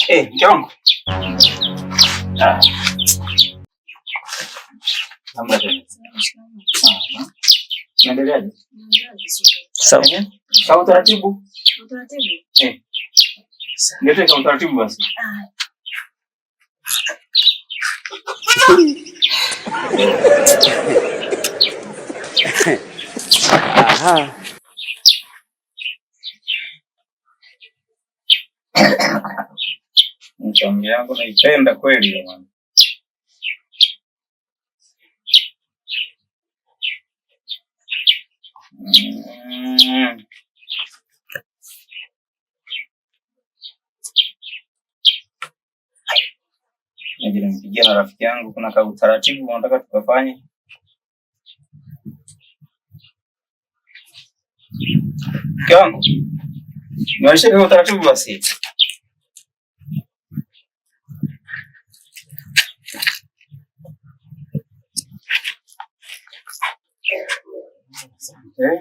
Mke wangu. Ah. Hamna tena. Ah. Naendeleaje? Sawa. Sawa, utaratibu. Utaratibu. Eh. Niletee kwa utaratibu basi. Aha. Mchango yangu naipenda kweli jamani. Mm. Nije nimpigie na rafiki yangu, kuna ka utaratibu wanataka tukafanye. Mke wangu, nionyeshe kwa utaratibu basi. Eh?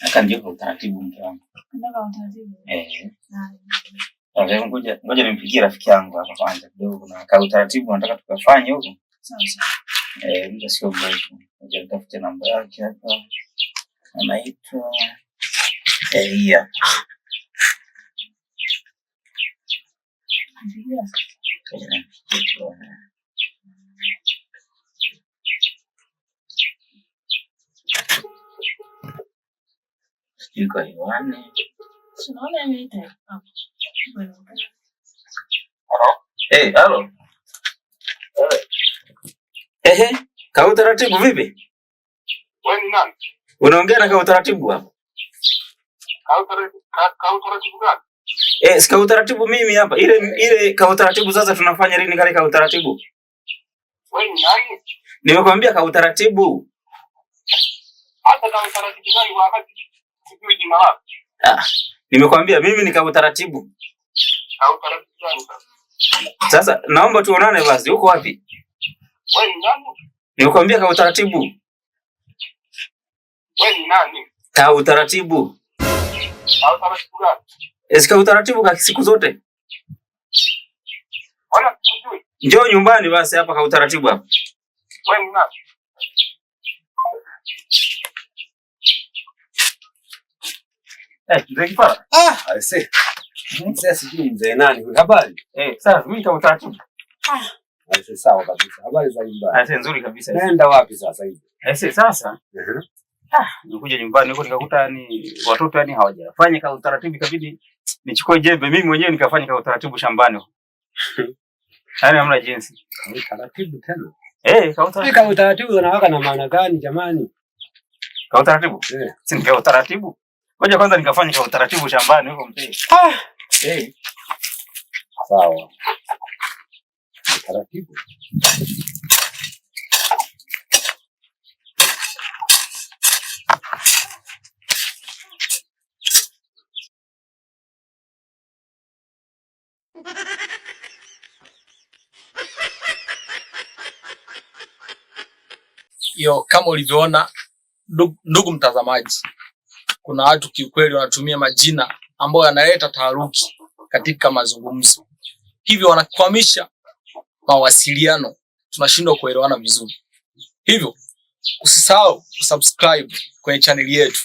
Aka ndio kwa utaratibu mke wangu. Nataka utaratibu. Eh. Ah, Sasa ngoja ngoja nimpigie rafiki yangu hapa kwanza kidogo, kuna ka utaratibu nataka tukafanye huko. Sawa sawa. Eh, muda sio mrefu. Ngoja nitafute namba yake hapa. Anaitwa hii hapa. Mpigia. Ngoja nimpigie tuone. Sijui kwa hewani. Si unaona imeita hapo. Eh, halo. Ehe, ka utaratibu vipi? Wewe ni nani? Unaongea na ka utaratibu hapa? Ka utaratibu gani? Eh, si ka utaratibu mimi hapa. Ile ile ka utaratibu sasa tunafanya lini kale ka utaratibu? Wewe ni nani? Nimekwambia ka utaratibu. Hata ka utaratibu gani wakati sijui jina lako? Ah, nimekwambia mimi ni ka utaratibu. Ka utaratibu gani sasa? Sasa naomba tuonane basi. Uko wapi? Wewe ni nani? Nimekwambia ka utaratibu. Wewe ni nani? Ka utaratibu. Ka utaratibu gani? Eh, si ka utaratibu ka siku zote. Wala sikujui. Njoo nyumbani basi hapa ka utaratibu hapa. Wewe ni nani? Eh, mzee Kipara. Ah, aise. Mzee sijui mzee nani huyu. Habari? Eh, sawa, mimi ka utaratibu. Aise, sawa kabisa. Habari za nyumbani. Aise, nzuri kabisa. Naenda wapi sasa hivi? Aise, sasa Mhm. nilikuja nyumbani huko nikakuta yani watoto yani hawajafanya ka utaratibu, ikabidi nichukue jembe mimi mwenyewe nikafanya ka utaratibu shambani huko. Yaani hamna jinsi. Ka utaratibu tena. Eh, ka Hivi utaratibu. ka utaratibu unawaka na maana gani jamani? Ka utaratibu. Eh. Si nika utaratibu. Ngoja kwanza nikafanya ka utaratibu shambani huko mzee. Ah, Eh, sawa. Utaratibu. Yo, kama ulivyoona ndugu mtazamaji, kuna watu kiukweli wanatumia majina ambayo yanaleta taharuki katika mazungumzo, hivyo wanakwamisha mawasiliano, tunashindwa kuelewana vizuri. Hivyo usisahau kusubscribe kwenye chaneli yetu